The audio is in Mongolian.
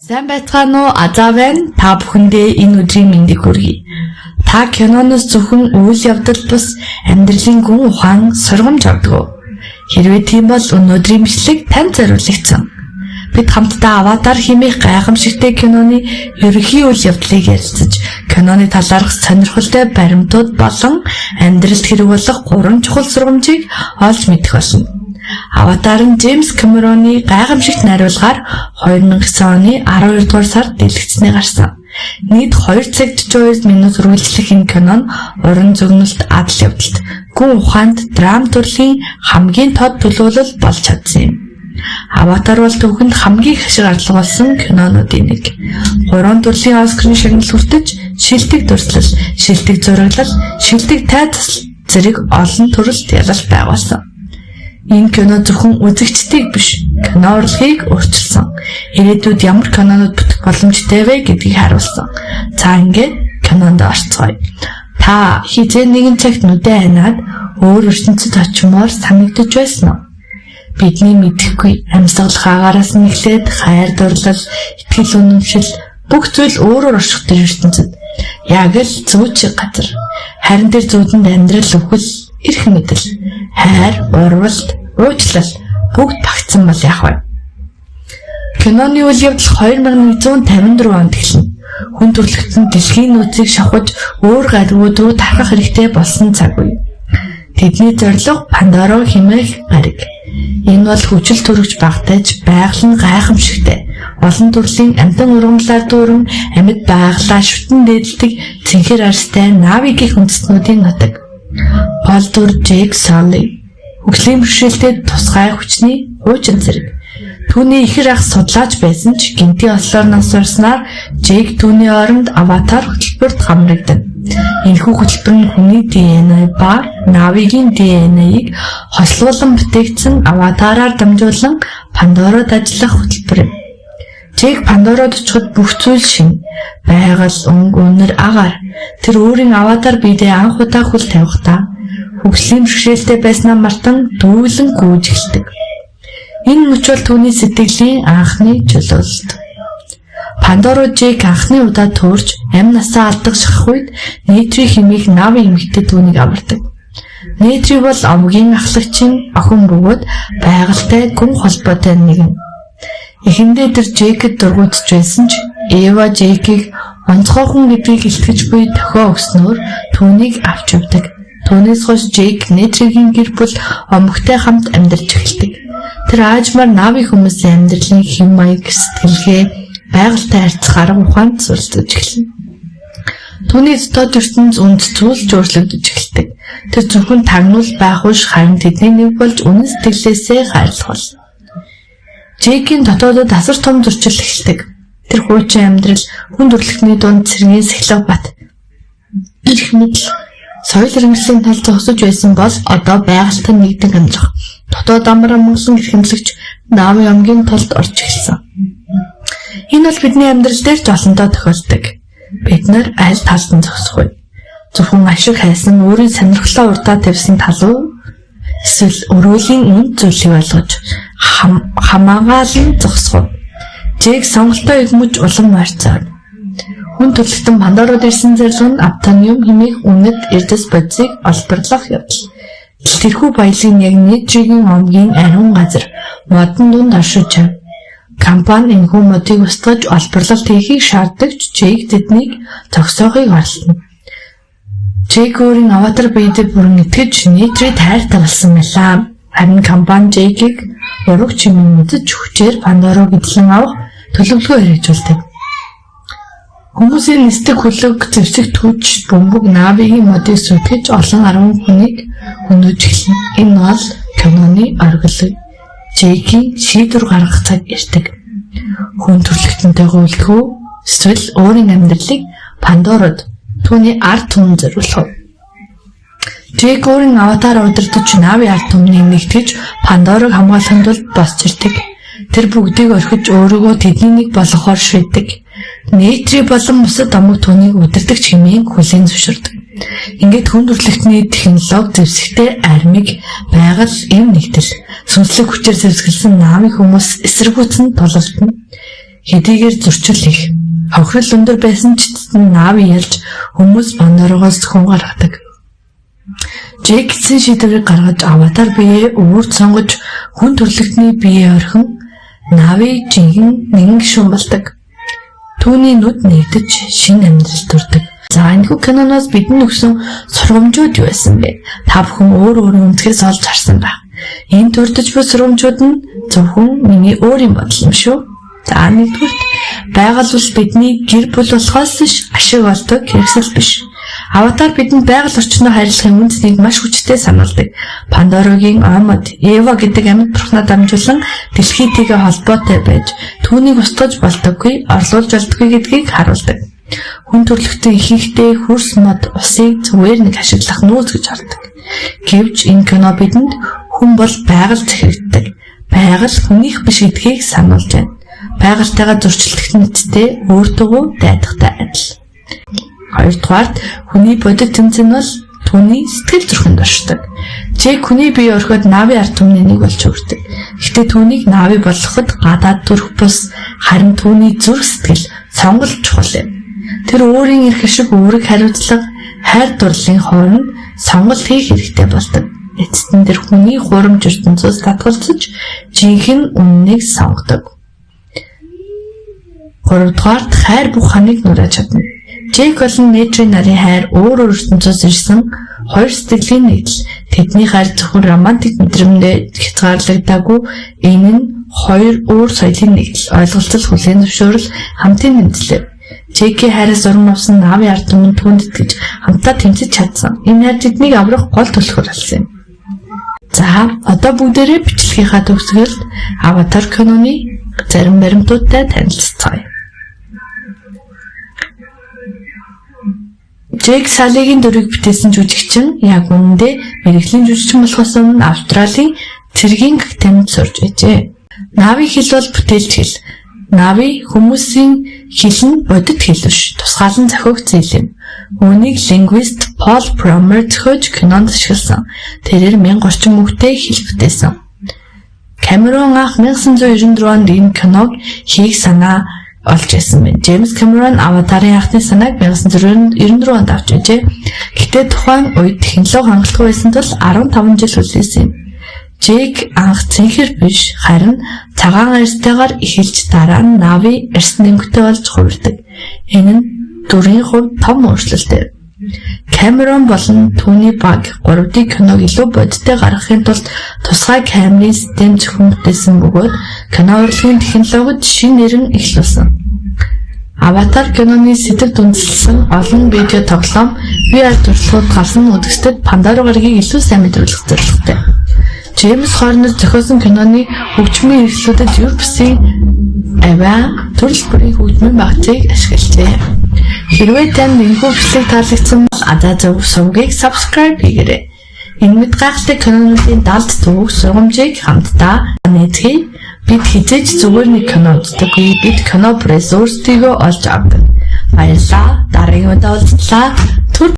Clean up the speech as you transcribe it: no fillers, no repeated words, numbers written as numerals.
Сайн байцгаана уу? Азаа байна. Та бүхэндээ энэ өдрийн мэндийг хүргэе. Та киноноос зөвхөн үйл явдал бус амьдралын гүн ухаан сургамж авдаг уу? Хэрвээ тийм бол өнөөдрийн бичлэг танд зориулагдсан. Бид хамтдаа Аватар хэмээх гайхамшигтай киноны ерөнхий үйл явдлыг ярилцаж, киноны талаарх сонирхолтой баримтууд болон амьдралд хэрэг болох гурван чухал сургамжийг олж мэдэх болно. Аватар нь Джеймс Кэмероны гайхамшигт найруулгаар 2009 оны 12 дугаар сард дэлгэцний гарсан. Нийт 2 цаг 42 минут үргэлжлэх энэ кино нь уран зөгнөлт, адал явдалт, гүн ухаанд драм төрлийн хамгийн тод төлөөлөл болж чадсан юм. Аватар бол түүхэнд хамгийн их ашиг орлого олсон кинонуудын нэг. Гурван төрлийн Оскарын шагнал хүртэж, шилдэг дүрслэл, шилдэг зураглал, шилдэг тайз зэрэг олон төрөлд ялалт байгуулсан. Энэ кино зөвхөн үзэгчдийг биш, кино урлагийг өөрчилсөн. Ирээдүйд ямар кинонууд бүтэх боломжтой вэ гэдгийг харуулсан. За, ингээд кинонд орцгоё. Та хэзээ нэгэн цагт нүдээ аниад өөр ертөнцөд очимоор санагдаж байсан уу? Бидний мэдэхгүй амьсгалах агаараас нь эхлээд хайр дурлал, итгэл үнэмшил, бүх зүйл өөрөөр орших тэр ертөнцөд. Яг л зүүд шиг газар. Харин тэр зүүдэнд амьдрал, үхэл, эрх мэдэл, хайр, урвалт, уучлал бүгд багтсан бол яах вэ? Киноны үйл явдал 2154 онд эхэлнэ. Хүн төрөлхтөн дэлхийн нөөцийг шавхаж өөр гаригууд руу тархах хэрэгтэй болсон цаг үе. Тэдний зорилго Пандора хэмээх гариг. Энэ бол хүчил төрөгч багатай ч байгаль нь гайхамшигтай. Олон төрлийн амьтан ургамлаар дүүрэн, амьд байгалаа шүтэн дээдэлдэг цэнхэр арьстай Нави гэх үндэстнүүдийн нутаг. Гол дүр Джейк Салли хөгжлийн бэрхшээлтэй тусгай хүчний хуучин цэрэг. Түүний ихэр ах судлаач байсан ч гэнэтийн ослоор нас барснаар Джейк түүний оронд аватар хөтөлбөрт хамрагдана. Энэхүү хөтөлбөр нь хүний ДНХ ба Навигийн ДНХ-ийг хослуулан бүтээгдсэн аватараар дамжуулан Пандорад ажиллах хөтөлбөр юм. Джейк Пандорад очиход бүх зүйл шинэ. Байгаль, өнгө, үнэр, агаар. Тэр өөрийн аватар биедээ анх удаа хөл тавихдаа хөгжлийн бэрхшээлтэй байснаа мартан дүүлэн гүйж эхэлдэг. Энэ мөч бол түүний сэтгэлийн анхны чөлөөлөлт. Пандоро Джейк анхны удаа төөрч амь насаа алдах шахах үед Нейтри хэмээх Нави эмэгтэй түүнийг авардаг. Нейтри бол овгийн ахлагчийн охин бөгөөд байгальтай гүн холбоотой нэгэн. Эхэндээ тэр Джейкэд дургүйцэж байсан ч Эва Джейкийг онцгой хүн гэдгийг илтгэж буй дохио өгснөөр түүнийг авч явдаг. Түүнээс хойш Джейк Нетригийн гэр бүл омогтой хамт амьдарч эхэлдэг. Тэр аажмаар Нави хүмүүсийн амьдралын хэв маяг, сэтгэлгээ, байгальтай харьцах арга ухаанд суралцаж эхэлнэ. Түүний дотоод ертөнц үндэс зүйл ч өөрчлөгдөж эхэлдэг. Тэр зөвхөн тагнуул байх биш, харин тэдний нэг болж үнэн сэтгэлээсээ хайрлах болно. Джейкийн дотоодод асар том зөрчил эхэлдэг. Тэр хуучин амьдрал, хүн төрөлхтний дунд цэргийн сахилга бат, эрх мэдэл, соёл иргэншлийн талд зогсож байсан бол одоо байгальтай нэгдэн амьдрах, дотоод амар амгалан эрхэмлэгч Нави омгийн талд орж эхэлсэн. Энэ бол бидний амьдрал дээр ч олонтоо тохиолддог. Бид нар аль талд нь зогсох вэ? Зөвхөн ашиг хайсан, өөрийн сонирхлоо урдаа тавьсан тал уу? Эсвэл өрөөлийн үнэт зүйлийг ойлгож хамаагаалan зогсох уу? Джейк сонголтоо эгмэж улам ойрцоод. Хүн төрөлхтөн Пандород ирсэн зорилго нь Автониум хэмээх үнэт эрдэс бодисыг олборлох явдал. Тэрхүү баялагийг яг Нетригийн омгийн ариун газар модон дунд оршиж байв. Компани энэхүү модыг устгаж олборлолт хийхийг шаарддаг ч Джейк тэднийг зогсоохыг оролдоно. Джейк өөрийн аватар биедээ бүрэн итгэж Нетрид хайртай болсон байлаа. Харин компани Джейкийг ураг чимээн үзэж хүчээр Пандорог эзлэн авах төлөвлөгөө хэрэгжүүлдэг. Хүмүүсийн нисдэг хөлөг, зэвсэг түж, бөмбөг Навигийн модыг сүйтгэж олон арван хүнийг хөнөөж эхэлнэ. Энэ бол киноны оргил. Джейкийн шийдвэр гаргах цаг ирдэг. Хүн төрөлхтөнтэйгөө үлдэх үү? Эсвэл өөрийн амьдралыг Пандород түүний ард түмэнд зориулах уу? Джейк өөрийн аватар удирдаж Нави ард түмнийг нэгтгэж Пандорог хамгаалахын тулд босч ирдэг. Тэр бүгдийг орхиж өөрийгөө тэдний нэг болгохоор шийддэг. Нейтри болон бусад омог түүнийг удирдагч хэмээн хүлээн зөвшөөрдөг. Ингээд хүн төрөлхтний технологи зэвсэгтэй армиг, байгаль эв нэгдэл, сүнслэг хүчээр зэвсэглэсэн Нави хүмүүс эсэргүүцэн тулалдана. Хэдийгээр зөрчил их, хохирол өндөр байсан ч эцэст нь Нави ялж хүмүүс Пандорогоос хүн гаргадаг. Джек эцсийн шийдвэрийг гаргаж аватар биеэ өвөрт сонгож хүн төрөлхтний биеэ орхин Нави жинхэнэ нэгэн гишүүн болдог. Түүний нүд нээгдэж шинэ амьдрал төрдөг. За, энэхүү киноноос бидэнд өгсөн сургамжууд юу байсан бэ? Та бүхэн өөр өөрийн өнцгөөс олж харсан байх. Энэ дурдаж буй сургамжууд нь зөвхөн миний өөрийн бодол юм шүү. За, нэгдүгээрт, байгаль бол бидний гэр бүл болохоос биш ашиг олдог хэрэгсэл биш. Аватар бидэнд байгаль орчноо хайрлахын үнэ цэнийг маш хүчтэй сануулдаг. Пандорогийн ой мод Ева гэдэг амьд бурхнаа дамжуулан дэлхийтэйгээ холбоотой байж түүнийг устгаж болдоггүй, орлуулж болдоггүй гэдгийг харуулдаг. Хүн төрөлхтөн ихэнхдээ хөрс мод усыг зүгээр нэг ашиглах нөөц гэж хардаг. Гэвч энэ кино бидэнд хүн бол байгаль захирагддаг. Байгаль хүнийх биш гэдгийг сануулж байна. Байгальтайгаа зөрчилдөх нийтдээ өөртөө дайдахтай адил. Хоёрдугаарт, хүний бодит тэмцээн бол түүний сэтгэл зүрхэнд оршдог. Джек хүний бие орхиод Нави ард түмний нэг болж хувирдаг. Гэхдээ түүнийг Нави болгоход гадаад төрх бус, харин түүний зүрх сэтгэл сонголт чухал юм. Тэр өөрийн эрх ашиг, үүрэг хариуцлага, хайр дурлалын хооронд сонголт хийх хэрэгтэй болдог. Эцэст нь тэр хүний хуурамч ертөнцөөс татгалзаж жинхэнэ үнэнийг сонгодог. Гуравдугаарт, хайр бүх ханыг нурааж чадна. Джек болон Нейтри нарын хайр өөр өөр ертөнцөөс ирсэн хоёр сэтгэлийн нэгдэл. Тэдний хайр зөвхөн романтик мэдрэмжээ хязгаарлагдаагүй, энэ нь хоёр өөр соёлын нэгдэл, ойлголцол, хүлээн зөвшөөрөл, хамтын тэмцлээ. Джекийн хайраас урам авсан Нави ард түмэн түүнд итгэж хамтдаа тэмцэж чадсан. Энэ хайр тэднийг аврах гол түлхүүр болсон юм. За, одоо бүгдээрээ бичлэгийнхаа төгсгөлд Аватар киноны зарим баримтуудтай танилцацгаая. Джек Салигийн дүрийг бүтээсэн жүжигчин яг үнэндээ мэргэжлийн жүжигчин болохоос өмнө Австралийн цэргийн академид сурж байжээ. Нави хэл бол бүтээлч хэл. Нави хүмүүсийн хэл нь бодит хэл биш, тусгаалan зохиогдсон хэл юм. Үүнийг лингвист Пол Бромер зохиож кинонд ашигласан. Тэрээр 1000 орчим үгтэй хэл бүтээсэн. Камерон анх 1994 онд энэ киног хийх санаа олж байсан байна. Джеймс Камерон Аватарын анхны санааг 1994 онд авч байжээ. Гэхдээ тухайн үед технологи хангалтгүй байсан тул 15 жил хүлээсэн юм. Джек анх цэнхэр биш, харин цагаан арьстайгаар эхэлж дараа нь Нави арьс нэмэгтэй болж хувирдаг. Энэ нь дүрийн хувьд том өөрчлөлт. Камерон болон түүний баг 3D киног илүү бодиттой гаргахын тулд тусгай камерын систем зохион бүтээсэн бөгөөд кино урлагийн технологид шинэ эрен эхлүүлсэн. Аватар киноны сэдэвт үндэслэсэн олон видео тоглоом, VR туршлагууд гарсан үзэгчдэд Пандора гарагийг илүү сайн мэдрүүлэх зорилготой. Джеймс Хорнер зохиосон киноны хөгжмийн хэрэгслүүдэд Европсын авиа төрөл бүрийн хөгжмийн багцыг ашиглажээ. Хэрвээ танд энэхүү бичлэг таалагдсан бол Азаа зөв сувгийг subscribe хийгээрэй. Энэ мэт гайхалтай кинонуудын далд түүх сургамжийг хамтдаа нийцгээе. Бид хэзээ ч зүгээр нэг кино үздэггүй. Бид кино бүрээс өөрсдийгөө олж авдаг. Баярлалаа. Дараагийн удаа уулзлаа.